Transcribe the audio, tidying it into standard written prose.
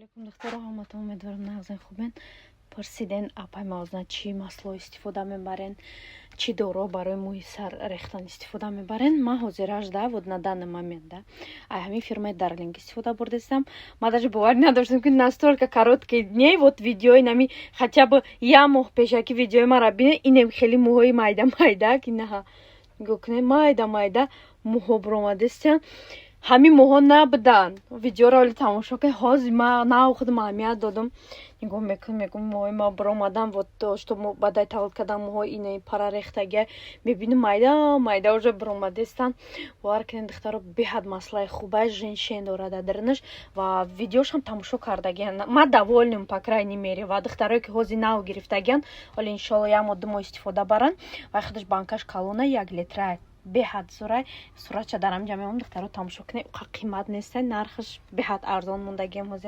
Алейкум, духтаро, ҳаматон. Умедворам, нағзен, хубен. Пурсиден, апай мавзна, чӣ масло истифода мебарен, чӣ доро барои мӯи сар рехтан истифода мебарен. Ман ҳозираш да, вот на данный момент да, ай ҳамин фирмаи Дарлинг истифода бурдестам. Ман даже боварӣ надоштам, ки настолько короткие дней, вот видеои нами, хотя бы як моҳ пешаки видеои мара бинед, инем хеле мӯҳои майда майда, ки наҳа, нигоҳ кунед, майда майда мӯҳо буромадестиян. Ҳамин моҳҳо набуданд. Видеоро оли тамошо кунед. Ҳозир ма нав худам аҳамият додам, нигоҳ мекунам, мегӯм, мӯҳои ма буромадан. Вот что баъдаи таваллуд кардан мӯҳои инаи пара рехтагия, мебинам, майда майда уже буромадестанд. Бовар кунед, духтаро, беҳад маслаи хубай, женьшень дорад дар дарунаш ва видеошам тамошо кардагиян. Ма довольным, по крайней мере. Ва духтарое, ки ҳозир нав гирифтагиян, ҳоли, иншолло, як моҳ, 2 моҳ истифода баранд. Ва худаш банкаш калона, 1 литрай, беҳад зурай. Суратша дар ҳамҷа мемонам, духтаро, тамошо кунед. Уқа қимат нестай, нархаш беҳад арзон мондагиам ҳозир.